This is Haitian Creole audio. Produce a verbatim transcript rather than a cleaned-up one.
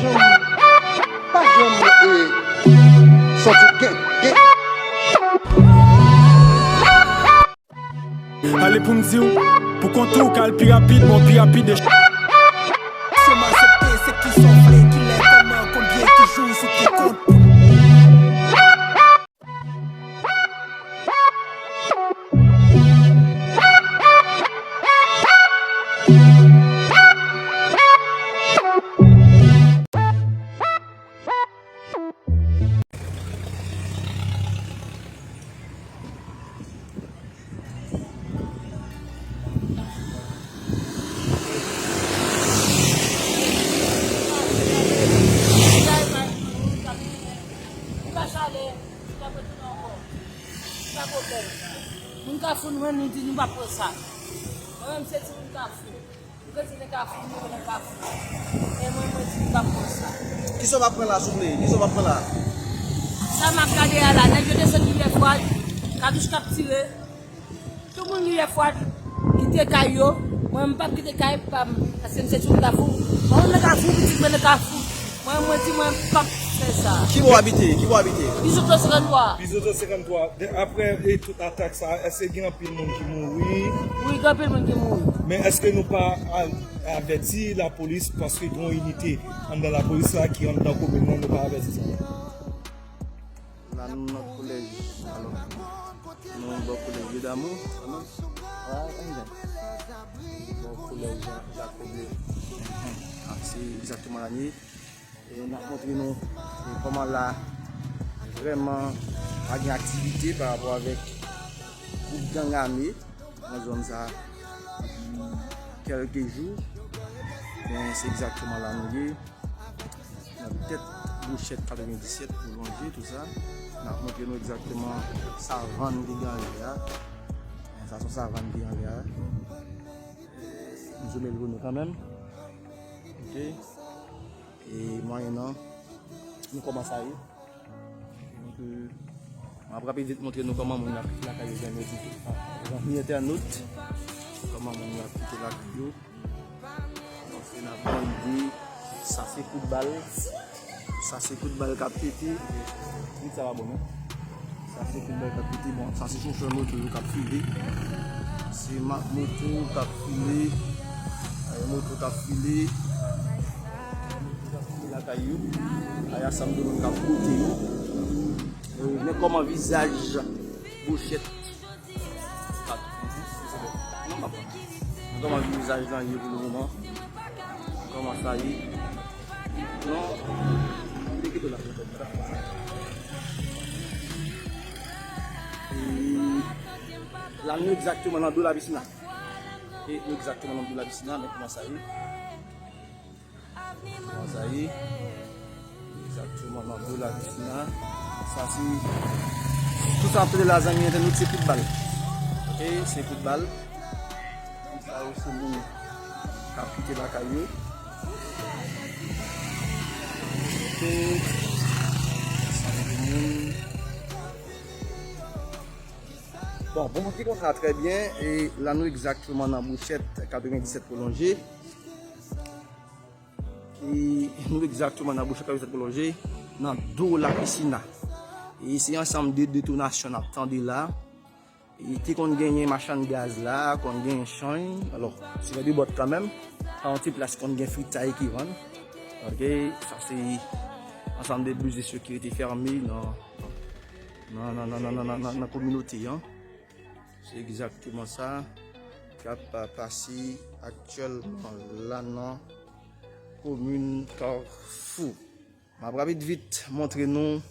Janm, pa janm, eh, santi w gen, gen. Ale pou m di w, pou kont ou, ka al pi rapid, bon, pi rapid e. Se m aksepte, se ki sa w vle, kilè, kòman, konbyen, ki jou, sou ki kont. Moun Kafou, nou menm, nou di nou pa pran sa. Mwen menm, se timoun Kafou. Mwen di nan Kafou, mwen nan Kafou. E mwen, mwen di m p ap pran sa. Kisa w p ap pran la, souple? Kisa w p ap pran la? Sa m ap gade a la, nèg yo desann Rivyè Fwad, katouch k ap tire. Tout moun Rivyè Fwad, kite kay yo. Mwen, m p ap kite kay pa m, paske m se timoun Kafou. Mwen, mwen nan Kafou, pitit mwen nan Kafou. Mwen, mwen di mwen p ap fè sa. Ki bò w abite? Ki bò w abite? Bizoto senkanntwa. Bizoto senkanntwa. De, apre, e, tout atak sa, èske gen anpil moun ki mouri? Wi, gen anpil moun ki mouri. Men èske nou pa a-, avèti lapolis paske gen yon inite anndan lapolis la ki anndan komin nan, nou pa avèti sa? La, nou nan kolèj. Alò, nou bò kolèj Vye Damou, kanmenm. Wi, ann. Bò kolèj Jacob. Mhm. A, se egzakteman la n ye. E n ap montre nou, e, kòman la vrèman pa gen aktivite pa rapò avèk gwoup gang ame nan zòn sa a depi kèlke jou. Men se egzakteman la nou ye, nan tèt Bouchèt katrevendisèt pou lonje tou sa. N ap montre nou egzakteman savann ki gen anlè a. Men sa se yon savann ki anlè a. M zoome l pou nou kanmenm. Ok. E mwayen an, nou kòman sa ye. Donk, euh, m ap rapid vit montre nou kòman moun yo ap kite lakay yo, zanmi, zanmi entènot. Kòman moun yo ap kite lakay yo. Donk, se n ap ban ide, sa se kout bal. Sa se kout bal k ap pete. Vit sa pa bon, non? Sa se kout bal k ap pete. Bon, sa se chofè moto yo k ap file. Se ma-, moto k ap file. Ay, moto k ap file. Moto k ap file lakay yo. Ay, ansanm de moun k ap kote yo. E, men kòman vizaj Bouchèt. Non, papa. Kòman vizaj lan ye pou le moman? Kòman sa ye? Non. Li kite la. E la nou egzakteman nan do lapisina. E nou egzakteman nan do lapisina, men kòman sa ye? Kòman sa ye? Egzakteman nan do lapisina. Sa se, tout sa ap tande la, zanmi entènot, se kout bal. Ok, se kout bal. Sa yo se moun k ap kite lakay yo. Bon, pou moun ki konn sa trè byen, e la nou egzakteman nan Bouchèt katrevendisèt pwolonje. E nou egzakteman nan Bouchèt katrevendisèt pwolonje, nan do lapisina. E se ansanm de detonasyon n ap tande la. E te konn genyen machann gaz la, konn genyen chanj. Alò, se fè de bòt kanmenm. Sa yon ti plas konn gen fritay ki vann. Ok, sa se ansanm de biznis yo ki rete fèmen nan, nan, nan kominote an. Se egzakteman sa k ap pase aktyèlman la nan komin Kafou. M ap rapid vit montre nou